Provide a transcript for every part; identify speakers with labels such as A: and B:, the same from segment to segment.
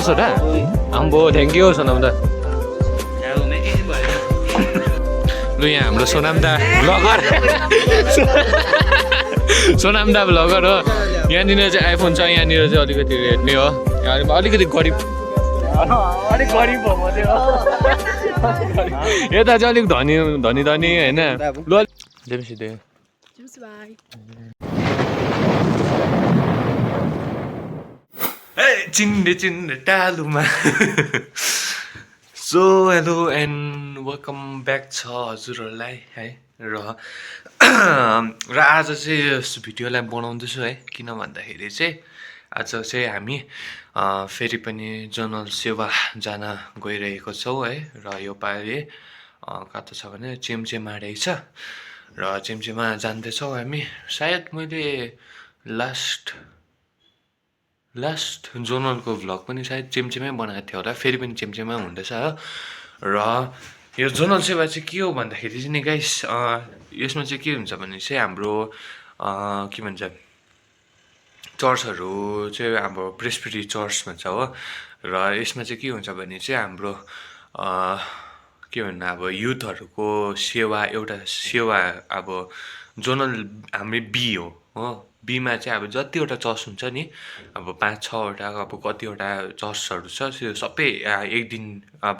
A: छोरा आम्बो thank you Sonam दा लु यहाँ हाम्रो सोनाम दा भ्लगर सोनाम दा भ्लगर हो यहाँनिर चाहिँ आइफोन छ यहाँनिर चाहिँ अलिकति रेडमी हो अलिकति गरिब यता चाहिँ अलिक धनी होइन लु जेमसी चिन्ने टालुमा so hello and welcome back छ हजुरहरूलाई है र आज चाहिँ यस भिडियोलाई बनाउँदैछु है किन भन्दाखेरि चाहिँ आज चाहिँ हामी फेरि पनि जनरल सेवा जान गइरहेको छौँ है र यो पालि कता छ भने चेम्चेमा रहेछ र चेम्चेमा जाँदैछौँ हामी सायद मैले लास्ट जोनलको भ्लग पनि सायद चेम्चेमै बनाएको थियो होला फेरि पनि चेम्चेमै हुँदैछ हो र यो जोनल सेवा चाहिँ के हो भन्दाखेरि चाहिँ नि गाइस यसमा चाहिँ के हुन्छ भने चाहिँ हाम्रो के भन्छ चर्चहरू चाहिँ हाम्रो प्रेस्बिटेरी चर्च भन्छ हो र यसमा चाहिँ के हुन्छ भने चाहिँ हाम्रो के भन्नु अब युथहरूको सेवा एउटा सेवा अब जोनल हाम्रो बी हो बीमा चाहिँ अब जतिवटा चर्च हुन्छ नि अब 5-6वटा अब कतिवटा चर्चहरू छ त्यो सबै एक दिन अब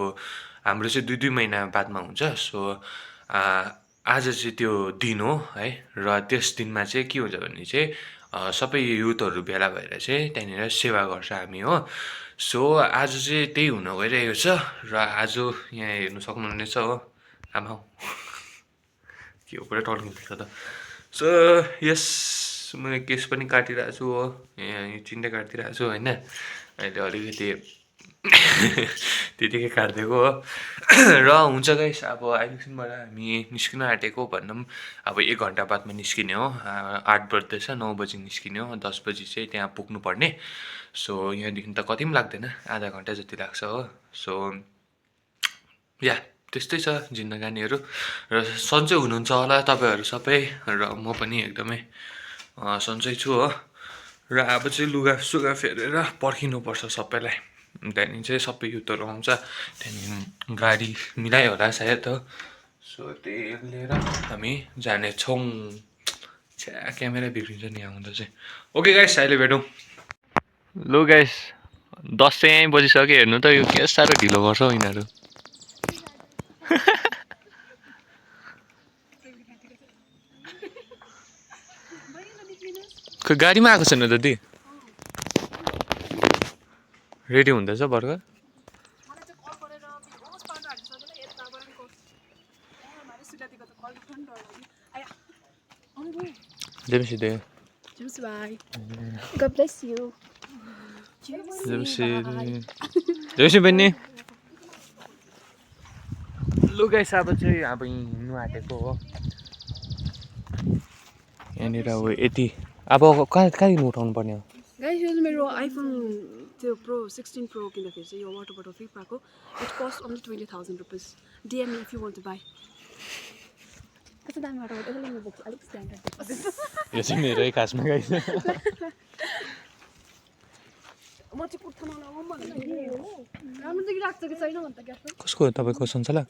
A: हाम्रो चाहिँ 2-2 महिना बादमा हुन्छ सो आज चाहिँ त्यो दिन हो है र त्यस दिनमा चाहिँ के हुन्छ भने चाहिँ सबै युथहरू भेला भएर चाहिँ त्यहाँनिर सेवा गर्छ हामी हो सो आज चाहिँ त्यही हुन गइरहेको छ र आज यहाँ हेर्नु सक्नुहुनेछ हो आमा के हो पुरा टर्किन्छ त सो यस मैले केस पनि काटिरहेको छु हो यहाँ चिन्डे काटिदिरहेको छु होइन अहिले अलिकति त्यतिकै काटिदिएको हो र हुन्छ गाइस अब अहिलेसम्मबाट हामी निस्किन आँटेको भन्दा पनि अब 1 घन्टा बादमा निस्किने हो 8 बज्दैछ 9 बजी निस्किने हो 10 बजी चाहिँ त्यहाँ पुग्नुपर्ने सो यहाँदेखि त कति पनि लाग्दैन आधा घन्टा जति लाग्छ हो सो या त्यस्तै छ जिन्दगानीहरू र सन्चै हुनुहुन्छ होला तपाईँहरू सबै र म पनि एकदमै सन्चै छु हो र अब चाहिँ लुगा सुगा फेरेर पर्खिनुपर्छ सबैलाई त्यहाँदेखि चाहिँ सबै युथहरू आउँछ त्यहाँदेखि गाडी मिलायो होला सायद हो सो त्यही लिएर हामी जानेछौँ छ्या क्यामेरा बिग्रिन्छ नि आउँदा चाहिँ ओके गाइस अहिले भेटौँ लु गाइस 10 चाहिँ यहीँ बजिसक्यो हेर्नु त यो के साह्रो ढिलो गर्छ हौ यिनीहरू खै गाडीमा आएको छैन त दी रेडी हुँदैछ भर्खर जेमसी दे
B: God bless you.
A: जेमसी बहिनी लु गाइस अब चाहिँ अब हिँड्नु आँटेको हो यहाँनिर अब यति अब कहाँदेखि उठाउनु पर्ने हो
B: गाइस यो मेरो आइफोन त्यो प्रो 16 प्रो किन्दाखेरि चाहिँ यो वाटर बोटल फ्री पाएको it cost only 20,000 rupees DM me if you want to buy कस्तो दामी वाटर बोटल यसले मेरो बोक्स अलिक स्ट्यान्डर्ड
A: यो चाहिँ मेरै खासमा गाइस
B: म चाहिँ कुर्तामा लगाउँ भन्दै राम्रो देखि लाग्छ कि छैन भन्छ क्या
A: कसको तपाईँको सञ्चालक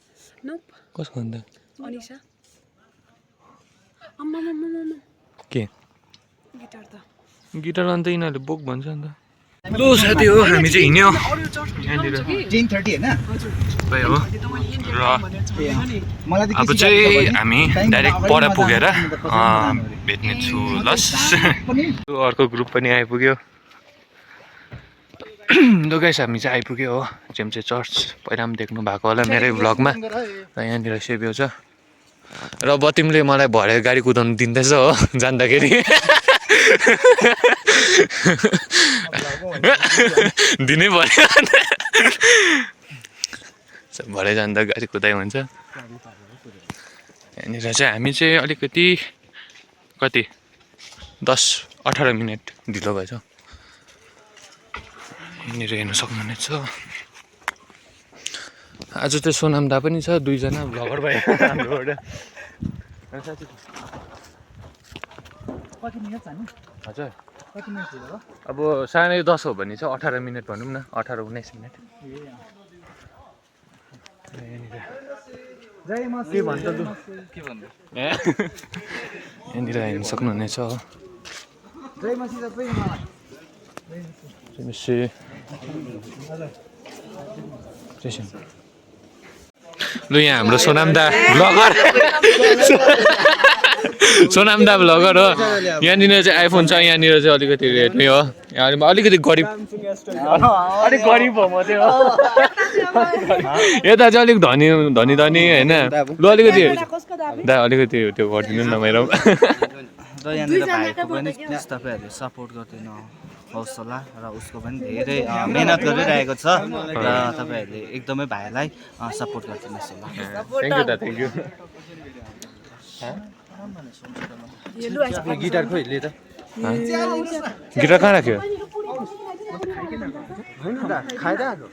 B: नोप
A: कसको अन्त
B: अनिशा अम्मा
A: के
B: गिटार त
A: गिटार अन्त यिनीहरूले बोक भन्छ अन्त लु साथी हो हामी चाहिँ हिँड्यो यहाँनिर
C: 10:30 हैन
A: सबै हो र अब चाहिँ हामी डाइरेक्ट पर पुगेर भेट्ने छु लस अर्को ग्रुप पनि आइपुग्यो लु गाइस हामी चाहिँ आइपुग्यो हो चेम्चे चर्च पहिला पनि देख्नु भएको होला मेरै भ्लगमा र यहाँनिर सेभ्यो छ र बतिमले मलाई भरे गाडी कुदाउनु दिँदैछ हो जाँदाखेरि दिनै पर्यो भरे जाँदा गाडी कुदाइ हुन्छ यहाँनिर चाहिँ हामी चाहिँ अलिकति कति 10-18 मिनट ढिलो भएछ यहाँनिर हेर्नु सक्नुहुनेछ आज चाहिँ सोनाम दा पनि छ 2 जना भ्लगर भयो हाम्रोबाट
C: कति मिनेट छ नि
A: हजुर अब 10:30 हो भने चाहिँ 18 मिनट भनौँ न 18-19 मिनट यहाँनिर हेर्न सक्नुहुनेछ लु यहाँ हाम्रो सोनामदा ब्लगर सोनामदा ब्लगर हो यहाँनिर चाहिँ आइफोन छ यहाँनिर चाहिँ अलिकति रेडमी हो यहाँ अलिकति गरिब अलिक गरिब हो म चाहिँ हो यता चाहिँ अलिक धनी धनी धनी होइन लु अलिकति दा अलिकति त्यो गरिदिनु न मेरो
C: र यहाँनिर भाइको पनि प्लिज तपाईँहरूले सपोर्ट गरिदिनु होस् होला र उसको पनि धेरै मेहनत गरिरहेको छ र तपाईँहरूले एकदमै भाइलाई सपोर्ट गरिदिनुहोस् होला
A: थ्याङ्क यू दा थ्याङ्क यू
C: गिटार खोइ ले त
A: गिटार कहाँ राख्यो
C: खाइरहेको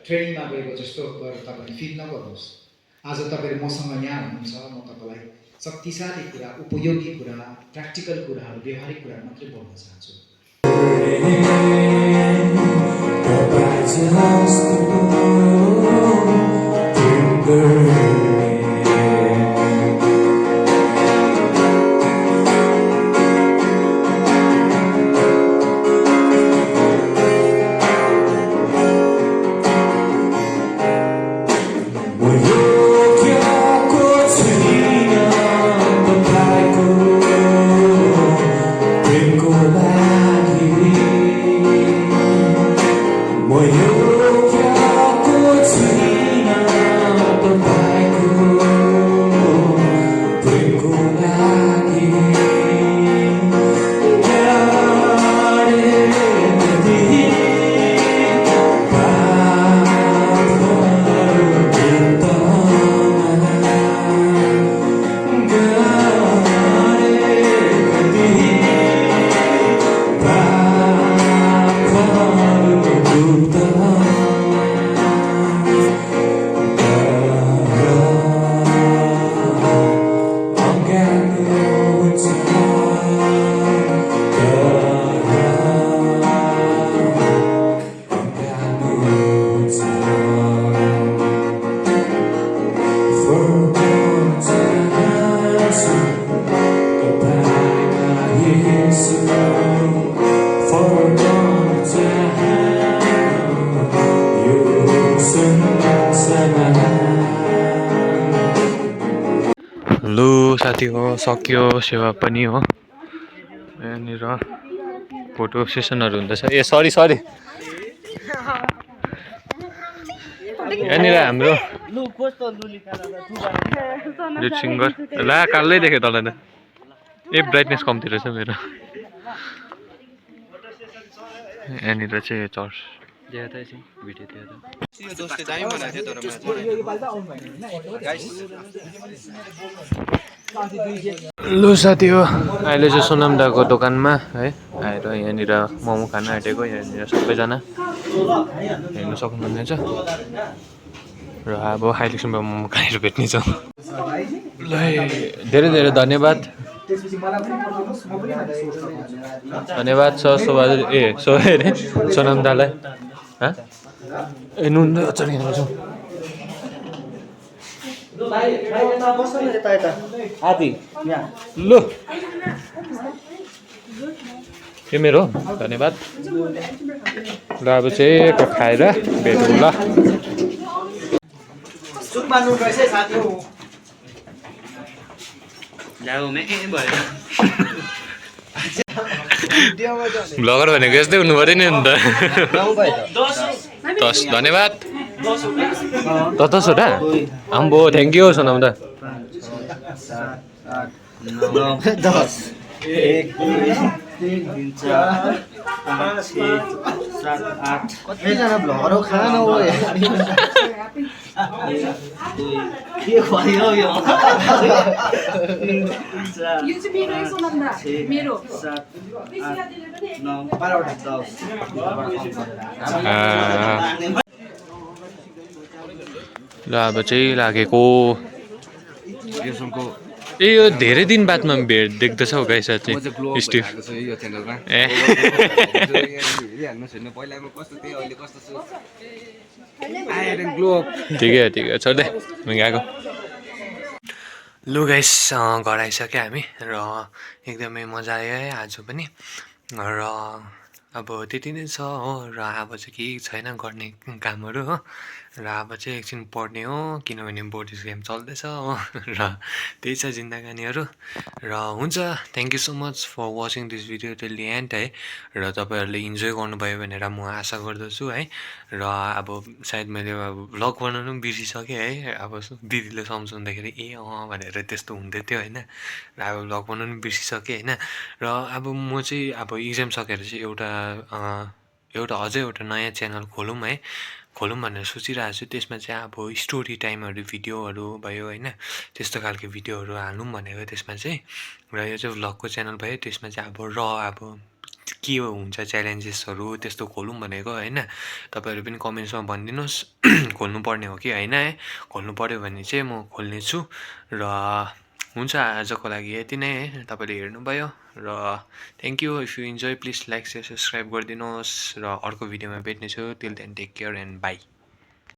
D: ट्रेनिङमा गएको जस्तो तपाईँले फिल नगर्नुहोस् आज तपाईँले मसँग यहाँ हुनुहुन्छ म तपाईँलाई शक्तिशाली कुरा उपयोगी कुरा प्र्याक्टिकल कुराहरू व्यवहारिक कुराहरू मात्रै बोल्न चाहन्छु
A: लु साथी हो सक्यो सेवा पनि हो यहाँनिर फोटो सेसनहरू हुँदैछ ए सरी यहाँनिर हाम्रो लिड सिङ्गर ला कालै देखेँ तँलाई त ए ब्राइटनेस कम्ती रहेछ मेरो यहाँनिर चाहिँ चर्च लु साथी हो अहिले चाहिँ सोनामदाको दोकानमा है आएर यहाँनिर मोमो खान आँटेको यहाँनिर सबैजना हेर्नु सक्नुहुनेछ र अब हाइलेक्सनमा मोमो खाएर भेट्नेछ ल धेरै धेरै धन्यवाद धन्यवाद छ सोनामदालाई ए नुन अचार खान्छौँ लु के मेरो धन्यवाद ल अब चाहिँ खाएर भेटौँ ल भ्लगर भनेको यस्तै हुनु पऱ्यो नि अन्त 10 धन्यवाद 10वटा आम्बो थ्याङ्क यू सोनाम दा
C: 10 1 2 3 4 5 6 7 8 कतिजना भ्लगर खान हो के भयो यो
B: यो चाहिँ मेरो है सोनाम दा मेरो
C: 7 8 9 12
A: ल अब चाहिँ लागेको ए यो धेरै दिन बादमा भेट देख्दछ हौ गाइस चाहिँ स्टिभ ए ठिकै हो छोड्दै गएको लु गाइस घर आइसक्यो हामी र एकदमै मजा आयो है आज पनि र अब त्यति नै छ हो र अब चाहिँ केही छैन गर्ने कामहरू हो र अब चाहिँ एकछिन पढ्ने हो किनभने बोर्ड एक्जाम चल्दैछ हो र त्यही छ जिन्दगानीहरू र हुन्छ thank you so much for watching this video till the end है र तपाईँहरूले इन्जोय गर्नुभयो भनेर म आशा गर्दछु है र अब सायद मैले अब भ्लग बनाउनु पनि बिर्सिसकेँ है अब दिदीले सम्झाउँदाखेरि ए भनेर त्यस्तो हुँदै थियो होइन र अब भ्लग बनाउनु पनि बिर्सिसकेँ होइन र अब म चाहिँ अब इक्जाम सकेर चाहिँ एउटा अझै एउटा नयाँ च्यानल खोलौँ है खोलौँ भनेर सोचिरहेको छु त्यसमा चाहिँ अब स्टोरी टाइमहरू भिडियोहरू भयो होइन त्यस्तो खालको भिडियोहरू हालौँ भनेको त्यसमा चाहिँ र यो चाहिँ भ्लगको च्यानल भयो त्यसमा चाहिँ अब के हुन्छ च्यालेन्जेसहरू त्यस्तो खोलौँ भनेको होइन तपाईँहरू पनि कमेन्ट्समा भनिदिनुहोस् खोल्नु पर्ने हो कि होइन है खोल्नु पऱ्यो भने चाहिँ म खोल्ने छु र हुन्छ आजको लागि यति नै है तपाईँले हेर्नुभयो र thank you if you enjoy please like share subscribe गरिदिनुहोस् र अर्को भिडियोमा भेट्नेछु till then take care and by